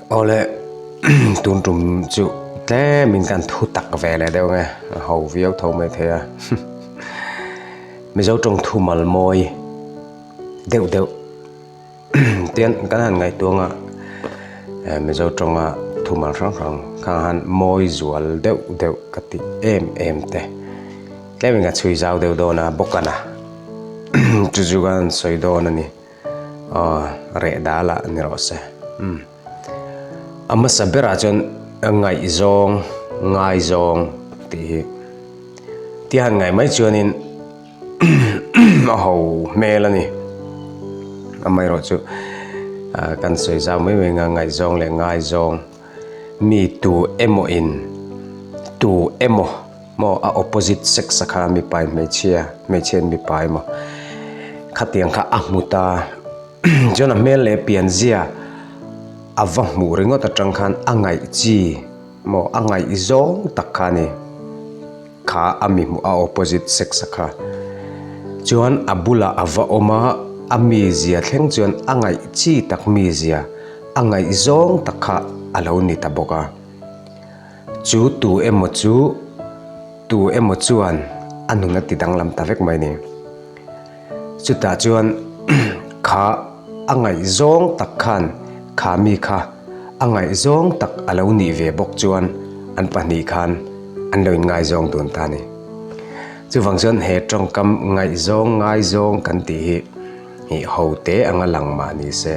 Awle tun tum chu tlemin kan thu tak ve leh deuh nge a ho viau tho mai thei a Mizo tawng thu mal mawi deuh deuh tian kan han ngaihtuang a Mizo tawnga thu mal hrang hrang khang han mawi zual deuh deuh ka tih em em te tlemin ka chhui zau deuh dawn a bawk a na chu chu kan sawi dawn a ni. Aw reh dal ah ni rawh se umm a hmasa berah chuan ngaihzawng ngaizawng tih hi tia han ngaih mai chuanin a ho hmel a ni amaherawhchu ah kan sawi zau mai mai ang a ngaihzawng leh ngaizawng mi tu emaw in tu emaw. Maw a opposite sex a kha mipa in hmeichhia, hmeichhia in mipa emaw khatiang kha a hmu ta chuan a hmel leh pianzia a va hmuh ringawt atang khan a ngaih chi maw a ngaih zawng tak kha a ni kha a mi hmuh a opposite sex a kha chuan a bulah a va awm a a mizia thleng chuan a ngaih chi tak mizia a ngaih zawng tak kha a lo ni ta bawk a. Chu tu emaw chu tu emaw chuan a nun a ti danglam ta vek mai ni. Chutah chuan kha a ngaihzawng tak khan kha mi kha a ngaihzawng tak a lo nih ve bawk chuan an pahnih khan an lo inngaizawng dun ta a ni. Chuvang chuan he tawngkam ngaihzawng ngaizawng kan tih hi Ih ho te anga lang mah ni se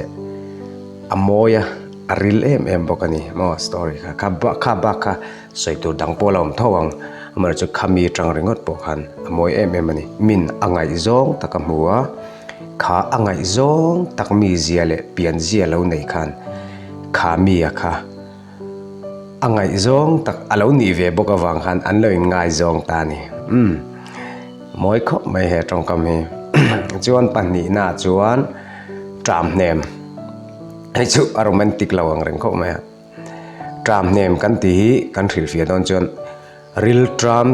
a mawi a, a ril em em bawk a ni maw story kha kha bak kha bak kha sawi tur dang pawh a la awm tho ang amaherawh chu khami atang ringawt pawh khan a mawi em em a ni min a ngaihzawng tak a hmu a kha a ngaihzawng tak mi zia leh pian zia lo nei khan kha mi a kha A ngaihzawng tak a lo nih ve bawk avang khan an lo inngaizawng ta a ni. Umm, mawi khawp mai he tawngkam hi. Chuan pahnihnaah chuan ṭam hnem, hei chu a romantic lo ang reng khawp mai a. Ṭam hnem kan tih hi kan hrilhfiah dawn chuan rilṭam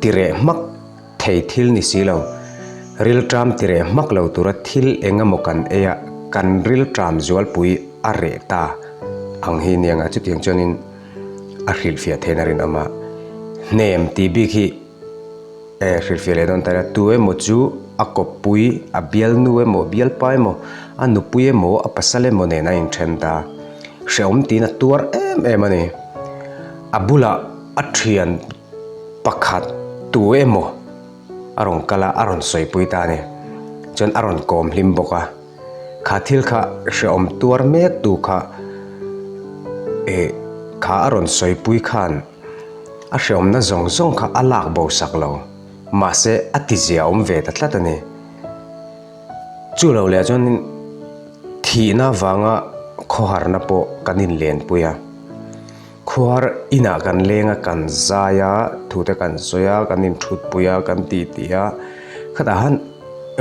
tireh hmak thei thil ni si lo. Rilṭam tireh hmak lo tura thil eng emaw kan ei a, kan rilṭam zualpui a reh ta ang hi nia nga chutiang chuanin a hrilhfiah theihna rinawm a. Hnem tih bik hi e hrilhfiah leh dawn ta ila, tu emaw chu a kawppui, a bialnu emaw, bialpa emaw, a nupui emaw, a pasal emaw nen a inthen ta. Hrehawm tiin a tuar em em a ni. A bulah a thian pakhat tu emaw a rawn kal a, a rawn sawipui ta a ni. Chuan a rawn kawm hlim bawk a. Kha thil kha hrehawm tuar mek tu kha eh kha a rawn sawipui khan a hrehawmna zawng zawng kha a lak bo sak lo. Mahse a tizia awm ve ta tlat a ni. Chu lo leh chuanin thihna vanga khawharna pawh kan inlenpui a. Khuar inah kan leng a, kan zai a, thute kan sawi a, kan inthutpui a, kan titi a. Khatah han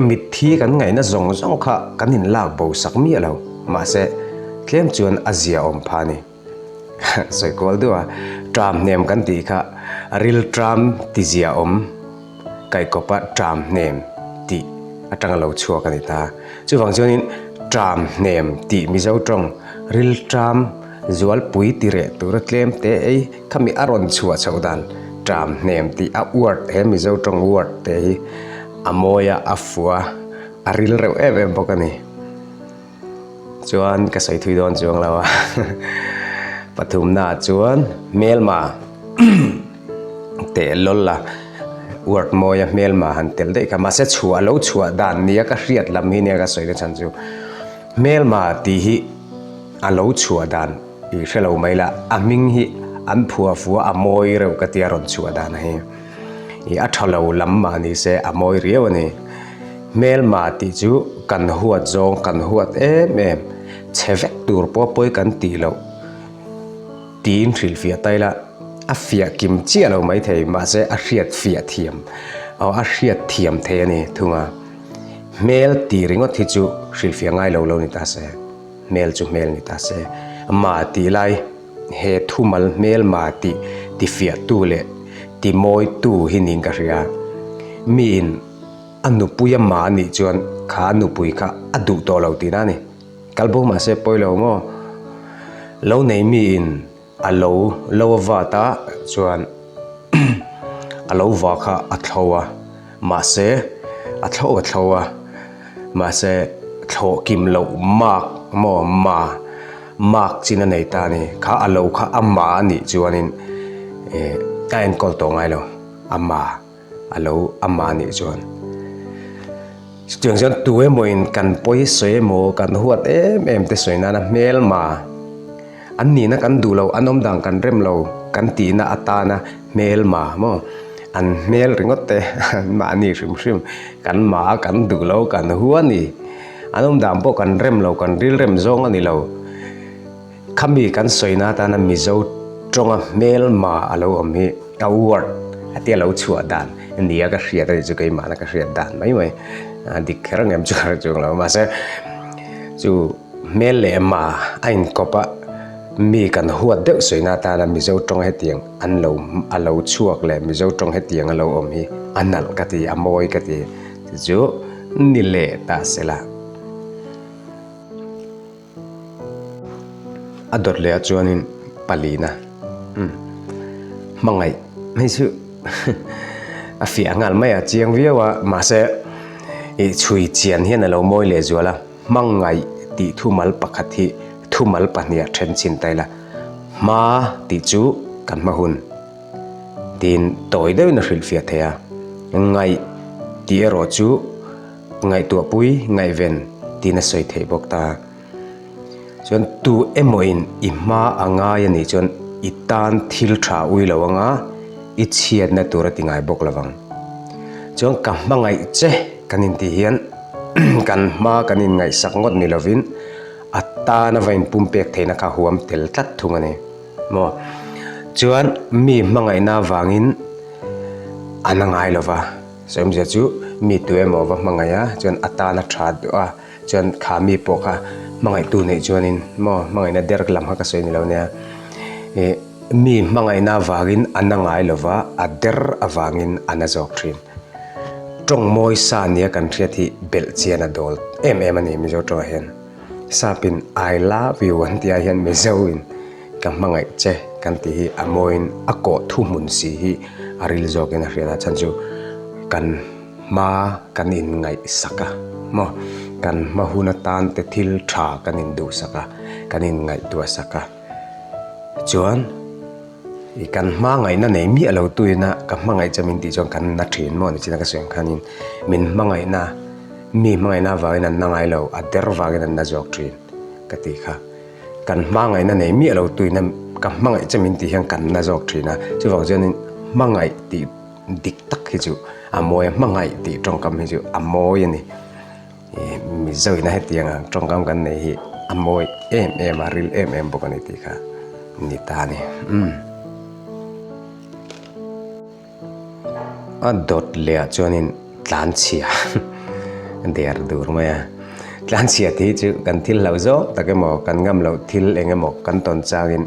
mitthi kan ngaihna zawng zawng kha kan inlak bo sak miah lo. Mahse, tlem chuan a zia awm pha a ni. Sawi kual deuh a, ṭam hnem kan tih kha rilṭam ti zia awm. Kaikawpa ṭam hnem tih atanga lo chhuak a ni ta. Chuvang chuanin ṭam hnem tih Mizo ṭawng rilṭam zualpui ti reh tura tlem te ei khami a rawn chhuah chhoh dan ṭam hnem tih a word he Mizo ṭawng word te hi a mawi a, a fuh a, a ril reuh em em bawk a ni. Chuan ka sawi thui dawn chuang lo a. Pathumnaah chuan hmelma teh lawl a word mawi a hmelma han tel daih kha mahse chhuah lo chhuah dan nia ka hriat lam hi nia ka sawi na chhan chu hmelma tih hi a lo chhuah dan i hre lo mai la a hming hi an phua fua a mawi reuh ka tia rawn chhuah dan hi. Ih a tha lo lam mah ni se a mawi riau a ni. Hmelma tih chu kan huat zawng kan huat em em, chhe vek tur pawh pawi kan tih loh tiin hrilhfiah ta ila a fiah kim chiah lo maithei mahse a hriat fiah thiam aw a hriat thiam thei a ni thung a. Hmel tih ringawt hi chu hrilhfiah ngai lo lo ni ta se, hmel chu hmel ni ta se. Ma tih lai. He thumal hmelma tih tifiahtu leh timawitu hi niin ka hria. Miin a nupui a ma a nih chuan kha a nupui kha a duh tawh lo tihna a ni. Kal bo mahse pawi lo maw? Lo nei miin a lo lo a vat a chuan a lo va kha a thlo a, mahse a thlo a thlo a, mahse thlawh kim loh mak maw ma mak chin a nei ta a ni. Kha a lo kha a ma a nih chuanin ih a enkawl tawh ngai lo, a ma. A lo a mah nih chuan chutiang chuan tu emawin kan pawi sawi emaw kan huat em em te sawi nana hmelma an nihna kan duh lo an awm dan kan rem lo kan tihna atana hmelma maw an hmel ringawt te an mahni hrim hrim kan mah a kan duh lo kan hua a ni an awm dan pawh kan rem lo kan rilrem zawng a ni lo. Khami kan sawina atana Mizo tawnga hmelma a lo awm hi a word a tia lo chhuah dan nia ka hriat a nih chu keimahna ka hriat dan mai mai a dik kher ang em chu ka hre chuang lo mahse chu hmel leh ma a inkawp a mi kan huat deuh sawina atana Mizo tawng hetiang an lo a lo chhuak leh Mizo tawng hetiang a lo awm hi a nalh ka ti a mawi ka ti chu ni leh ta sela. A dawt leh ah chuanin palina umm hmangaih hei chu a fiah nghal mai a chiang viau a mahse ih chhui chian hian a lo mawi leh zual a hmangaih tih thumal pakhat hi thumal pahnih ah then chhin ta ila hma tih chu kan hma hun tiin tawi deuhin a hrilhfiah thei a ngaih tih erawh chu. Ngaihtuahpui, ngaihven tiin a sawi theih bawk ta. Chuan tu emawin i hma a ngai a nih chuan i tan thil tha ui lo anga i chhiatna tur a ti ngai bawk lo vang. Chuan ka hmangaih che kan intih hian kan hma kan inngaihsak ngawt ni lovin a tan a va inpumpek theihna kha huam tel tlat thung a ni maw. Chuan mi hmangaihna avangin a na ngai lo va. Sawmzia chu mi tu emaw va hmangaih a, chuan a tan a tha duh a, chuan kha mi pawh kha hmangaihtu neih chuanin maw hmangaihna der lam kha ka sawi ni lo nia, ih mi hmangaihna avangin a na ngai lo va, a der avangin a na zawk thin. Tawng mawi sa nia kan hriat hi belh chian a dawl em em a ni Mizo tawngah hian. Sapin I love you an tih ah hian Mizoin Ka hmangaih che kan tih hi a mawiin a kawh thuhmun si hi a ril zawkin a hriat a, chhan chu kan hma kan inngaihsak a maw, kan hma hun atan te thil tha kan induhsak a, kan inngaihtuahsak a, chuan ih kan hma ngaihna nei miah lo tuina ka hmangaih che min tih chuan kan na thin maw ni chin a ka sawi ang khanin min hmangaihna mi hmangaihna avangin an na ngai lo a der vangin an na zawk thin ka tih kha. Kan hmangaihna nei miah lo tuina ka hmangaih che min tih hian kan na zawk thin a, chuvang chuanin hmangaih tih dik tak hi chu a mawi a, hmangaih tih tawngkam hi chu a mawi a ni. Ih Mizoina hetiang ang tawngkam kan nei hi a mawi em em a, ril em em bawk a ni tih kha ni ta a ni. Umm. A dawt leh ah chuanin tlanchhia der dur mai a, tlanchhia tih hi chu kan thil hlauh zawk tak emaw kan ngam loh thil eng emaw kan tawn changin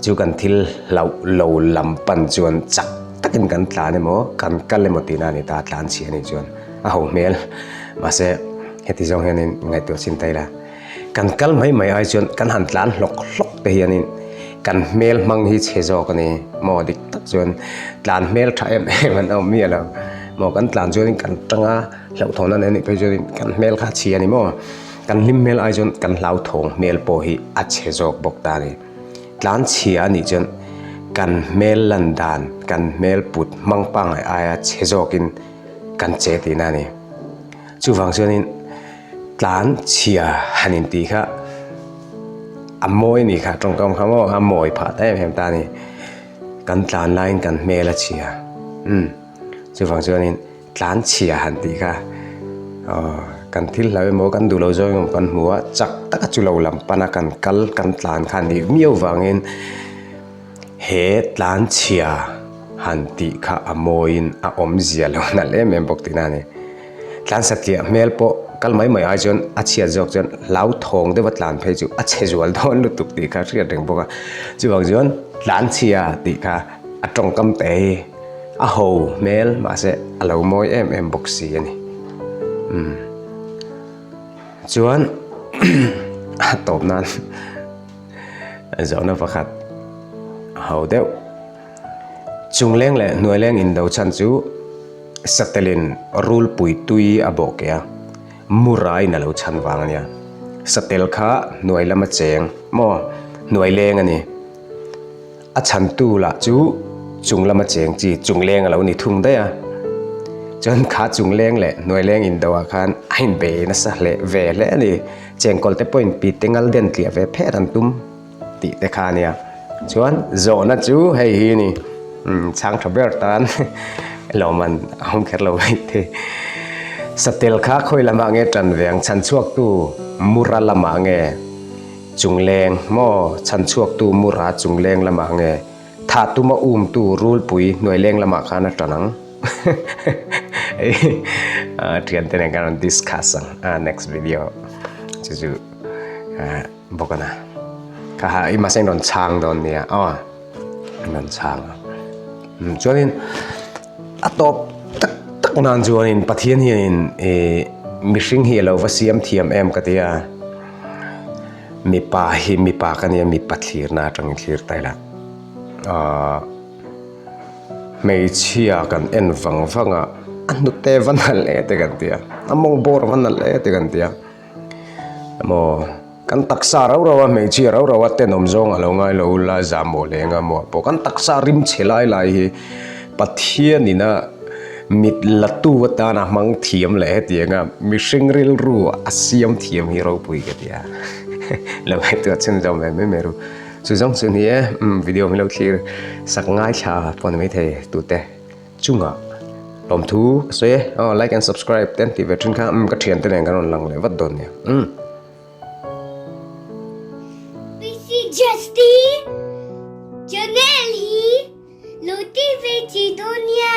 chu kan thil hlauh lo lam pan chuan chak takin kan tlan emaw kan kal emaw tihna a ni ta tlanchhia anih chuan a ho hmel mahse heti zawng hianin ngaihtuah chin ta ila. Kan kal mai mai ai chuan kan han tlan hlawk hlawk te hianin kan hmel hmang hi chhe zawk a ni maw dik tak chuan tlan hmel tha em em an awm miah lo maw kan tlan chuanin kan tanga hlauhthawn a nih phei chuanin kan hmel kha a chhia a ni maw kan hlim hmel ai chuan kan hlauthawng hmel pawh hi a chhe zawk bawk ta a ni tlan chhia a nih chuan kan hmel lan dan kan hmel put hmang pangngai aia chhe zawkin kan che tihna a ni chuvang chuanin. Tlan chhia han intih kha a mawi a nih kha tawngkam kha maw a mawi phah ta em em ta a ni. Kan tlan laiin kan hmel a chhia umm chuvang chuanin tlan chhia han tih kha aw kan thil hlau emaw kan duh lo zawng emaw kan hmu a chak taka chu lo lam pana kan kal kan tlan kha a nih miau vangin he tlan chhia han tih kha a mawiin a awmzia lo nalh em em bawk tihna a ni. Tlan satliah hmel pawh kal mai mai ai chuan a chhiat zawk chuan hlauthawng deuha tlan phei chu a chhe zual dawn lutuk tih kha hriat reng bawk a. Chuvang chuan tlan chhia tih kha a tawngkam te hi a ho hmel mahse a lo mawi em em bawk si a ni. Umm chuan a tawp nan. Zawhna pakhat a ho deuh. Chungleng leh hnuaileng indo chhan chu Satelin rulpui tui a bawh keh a, Muraiin a lo chhan vang a nia. Satel kha hnuai lama cheng maw hnuaileng a ni. A chhantu lah chu chung lama cheng chi chungleng a lo ni thung daih a. Chuan kha chungleng leh hnuaileng indo ah khan a inbei nasa hle ve hle a ni. Chengkawl te pawhin pi te ngal den tliah ve phet an tum tih te kha a nia. Chuan zawhna chu hei hi a ni, chhang tha ber tan lawmman a awm kher lo mai thei. Satel kha khawi lamah nge tan ve ang? Chhanchhuaktu mura lamah nge chungleng maw? Chhanchhuaktu mura chungleng lamah nge? Thah tuma umtu rulpui hnuaileng lamah khan a tan ang. Thiante nen kan rawn discuss ang a next video chu chu bawk a na. Kha ha i mahse in rawn chhang dawn nia aw in rawn chhang ang. Chuanin a tawp tak tak nan chuanin Pathian hianin ih mihring hi a lo va siam thiam em ka ti a. Mipa hi mipa ka nia mipa thlirna atangin thlir ta ila ahh hmeichhia kan en vang vang a a hnute va nalh e te kan ti a a mawng bawr va nalh e te kan ti a maw kan taksa rau rau a hmeichhia rau rau a tenawm zawng a lo ngai lo ula zahmawh leh eng a maw pawh kan taksa rim chhe lai lai hi Pathianin a mit latu atana hmang thiam leh hetiang a mihring rilru a siam thiam hi ropui ka ti a, lo ngaihtuah chhun zawm ve mai mai ru. Chu zawng chu ni e, video min lo thlir sak ngaithla pawh ni maithei tute chungah lawmthu ka sawi e, aw like and subscribe te an tih ve thin kha ka thiante nen kan rawn lang leh vat dawn nia. PC Justy Channel hi Lo ti ve chi dawn nia.